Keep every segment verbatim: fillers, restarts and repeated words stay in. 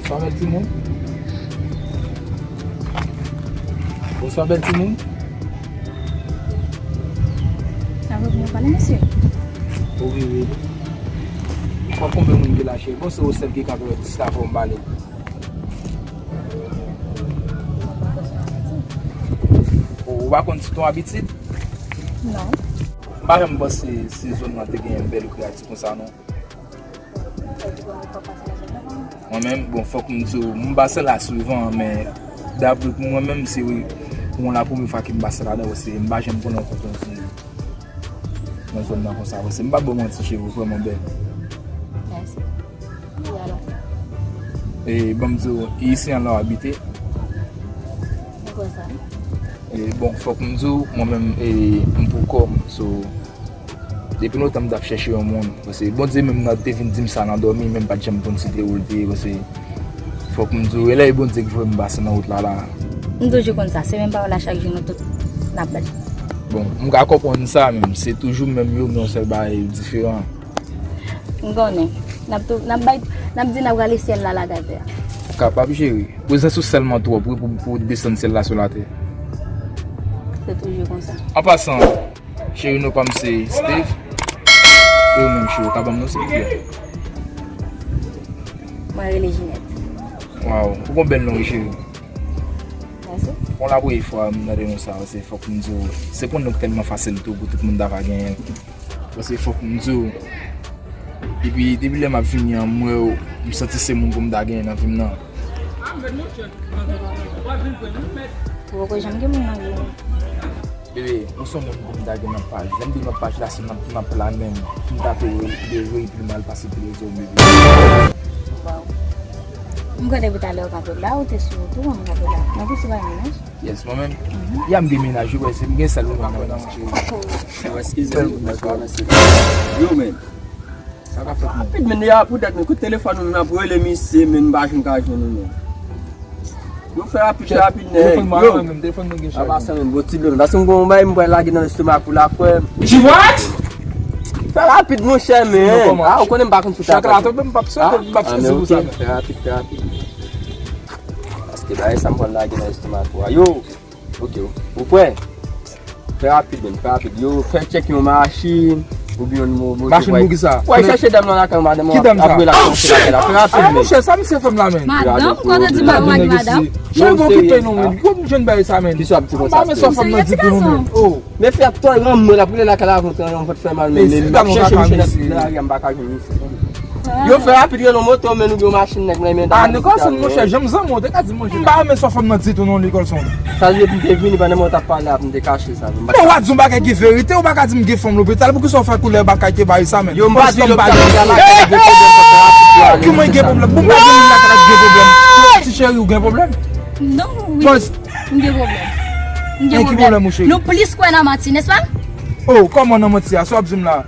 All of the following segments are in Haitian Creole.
Bonswa, bèl timoun. Bonswa, bèl timoun. Sa vle pou mwen pale, mesye? O, wi, wi. Ou pa konn konbyen moun ki la, cheri. Bon, se ou sèl ki ka pèmèt ti sa fò m pale. Ou, ou pa konn ti ton abitid? Non. M pa janm panse se zòn nan te gen bèl kreyati konsa, non. Mwen menm, bon, fòk m di w, m pase la souvan, men dapre pou mwen menm, se yon la premye fwa ke m pase ladan, paske m pa janm konnen kote yon zòn nan konsa, paske m pa ba w manti, cheri, ou vrèman bèl. Mèsi. Wi, alò. E, ban m di w, e isi an la w abite? Mwen kwè sa. E, bon, fòk m di w, mwen menm, e, m pou kò m, so, depi lontan m t ap chèche yon moun, paske Bondye menm nan te vin di m sa nan dòmi, men m pa t janm konn si te ou l te ye, paske fòk m di w, e lè e Bondye ki voye m pase nan wout la, la. M toujou konn sa, se menm pawòl la chak jou nou tout n ap bat. Bon, m ka konprann sa, men se toujou menm yo, men yon sèl bagay diferan. M konnen. N ap tou, n ap bay, n ap di n ap rale syèl la lakay tè a. Ou kapab, cheri. Prezans ou sèlman twòp, wi, pou, pou desann syèl la sou latè. Se toujou konsa. An pasan, cheri, non pa m se Steve. E ou menm, cheri, ou ka ban m non, silvouplè? Mwen rele Jinèt. Waw, ou gon bèl non, wi, cheri. Mèsi. Bon, la premye fwa m tande non sa, se fòk m di w, se pou nou tèlman fasil tou pou tout moun ta va genyen. Paske fòk m di w, depi, depi lè m ap vini an, m wè w, m santi se moun pou m ta genyen nan vi m nan. Ou poko janm gen moun nan vi w. Bebe, ou se yon moun pou m ta gen nan paj. Lè m te nan paj la, se nan, nan pla menm. M ta tou de reypli mal pase televizyon, bebe. Waw. M kwè depi talè ou kanpe la, ou te sou wout ou, m kanpe la. Nan kou sou bay mennaj? Yes, mwen menm. Mhm. Ya m gen mennaj, wi, se m gen sèl mennaj nan cheri. Yo, men. Sa ka fèt, men. Rapid, men, ya, poutèt, men, kout telefòn ou, men, ap rele misye, men, m pa janm ka jwenn ou, men. Yo, fè rapid, fè rapid, nèg. Telefòn mwen, yo, menm, telefòn mwen gen chaj. Apa sa, men, bon, ti dlo, paske m gon bagay, m pral lage nan lestomak ou la, frè m. She what? Fè rapid, monchè, men. Sinon, kòman? Ah, ou konnen m pa konn sou chak la, tonbe, m p ap sote, m p ap sezi pou sa, men. Fè rapid, fè rapid. Paske bagay sa m pral lage nan lestomak ou a. Yo, ok, ou prè? Fè rapid, men, fè rapid. Yo, fè tchèk yon machin, oubyen yon mo-, moto. Machin pou kisa? Wè, chèche dam nan lakay, madanm. Ki dam sa? Apre la, kòmanse lakay la. Fè rapid, men. Monchè, sa misye fè m la, men. Madanm, kote di madanm ak madanm? Cheri, bon, kite non, men. Kòman m jwenn bagay sa, men? Kisa w ap di konsa? M pa men sa fanm nan di pou nou, men. Oh. Men frè, twò ranm mwen ap rele lakay la avan, twò ranm fè mal, men, men, m ap chèche misye nan lari a, m pa ka jwenn misye. Yo fè rapid, rele yon moto, men, oubyen yon machin, nèg, men, men. Ah, Nicholson, monchè, janm zanmi w, te ka di, monchè. M pa renmen sa fanm nan ditou, non, Nicholson. Sa vle di m te vini pandan mwen t ap pale ap m te kache sa, men. Bon, w a di yon bagay ki verite, ou pa ka di m gen fanm lopital, poukisa w fè koulè bakay te bay sa, men? Yo, m pa di lopital, m pa gen pwoblèm, fè rapid pou ale. Ki mwen gen pwoblèm? Bon, m pa gen moun lakay la ki gen pwoblèm. Ti cheri, ou gen pwoblèm? Non, wi. M gen pwoblèm. M gen pwoblèm. Ki pwoblèm, monchè? Nou plis kwè nan manti, nèspa? Oh, kòman nan manti a? Sa w ap di m la?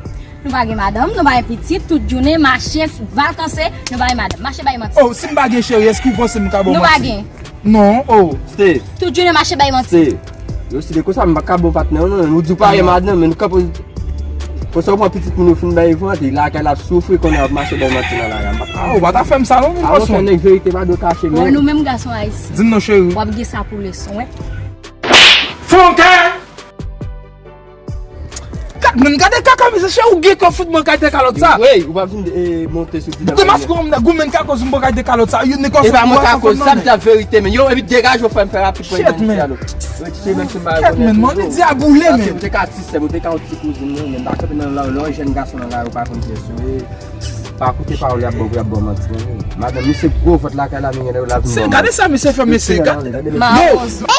Nou pa gen madanm, nou pa gen pitit, tout jounen mache, vakanse, nou pa gen madanm. Mache bay manti. Oh, si m pa gen cheri, èske w panse m ka ba w manti? Nou pa gen. Non, oh. Steve. Tout jounen mache bay manti. Steve. Yo, si de konsa, m pa ka bon patnè, non. Ou di w pa gen madanm, men nou kanpe. Konsa w pran pitit moun yo fin bay vant, e lakay la ap soufri, kounye a w ap mache bay manti nan lari a. M pa ka. Ah, ou pa ta fè m sa, non, Nicholson. Ah, monchè, nèg, verite pa dwe kache, men. Bon, nou menm gason ayisyen. Di m non, cheri. W ap gen sa pou leson, wi. Fon kè! Gad, men, gade kaka, men, Chè, ou gen kè fout mwen kay de kalòt sa. Wey, ou pa vin e, monte sou divan. Demas goumen ka koz mwen kay de kalòt sa. Yo ne koz. E pa mwen ka koz sa, m t ap verite men. Yo, epi degaje w fè m fè rapid pou Shit, man. Yo, ti menm si m pa Kèt, men, mwen te di a boule, men. Ou te ka ti sè, ou te ka yon ti kouzin mwen, men m pa kanpe nan la, lè yon jèn gason nan la, ou pa konn pyès yo. E pa koute pawòl y ap bon, y ap bon manti, men. Madanm, misye gwo vant lakay la, men gen lè la vin Se, bon gade sa, misye fè, mesye. Gade. Mawozo.